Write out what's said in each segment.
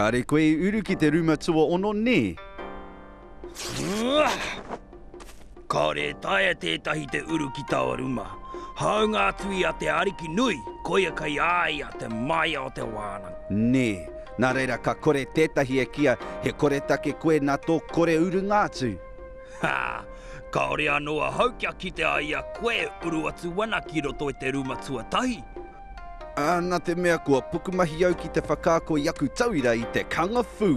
Kāre koe i uru ki te rūma tuaono, nē? Kāore e taea tētahi te uru ki taua ruma. Hāunga atu i a Te Ariki Nui, koia kei a ia te maia o te wānanga. Nē. Nā reira ka kore tētahi e kīa he koretake koe nā tō kore urunga atu. Ha! Kāore anō ahau kia kite ai i a koe e uru atu ana ki roto i te ruma tuatahi. Ā, nā te mea kua pukumahi au ki te whakaako i aku tauira i te kanga whū.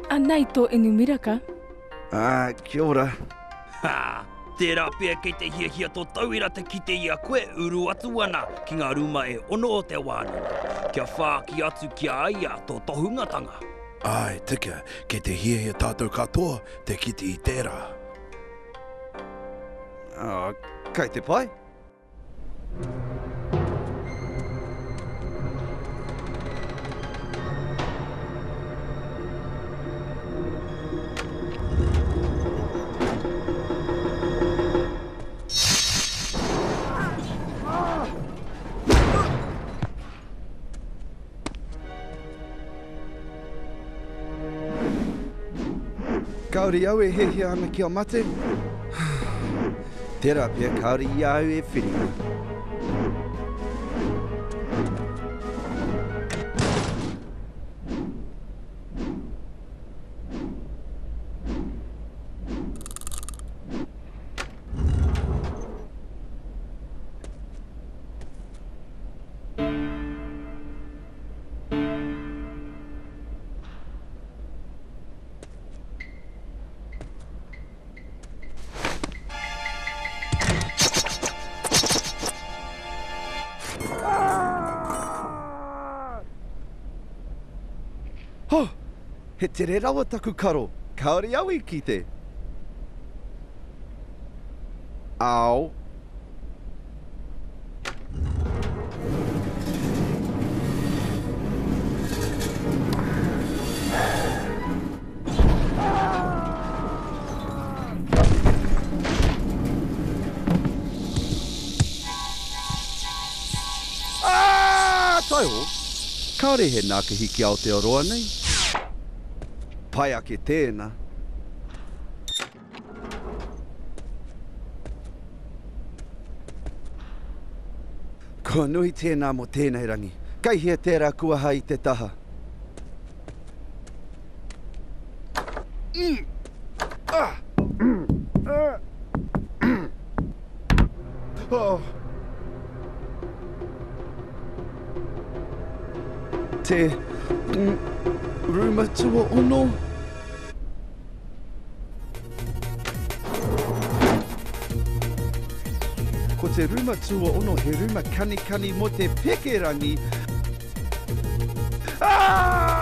Anei tō inu miraka. Ā, kia ora. Ha! Tērā pea kei te hiahia tō tauira te kite i a koe uru atu ana ki ngā ruma e ono o te wānanga, kia whāki atu ki a ia tō tohungatanga. Āe, tika, kei te hiahia tātou katoa te kite i tērā. Ā, kei te pai. Kāore au e hiahia ana kia mate. Tērā pea kāore i a au e whiringa. Ho! He tere rawa taku karo, kāore au i kite. Ao. Ā! Taiho, kāore he nākihi ki Aotearoa nei. Pai ake tēnā. Kua nui tēnā mō tēnei rangi. Kei hea tērā kuaha i te taha? Te rūma tuaono. Ko te ruma tuaono he ruma kanikani mo te pekerangi. Ah!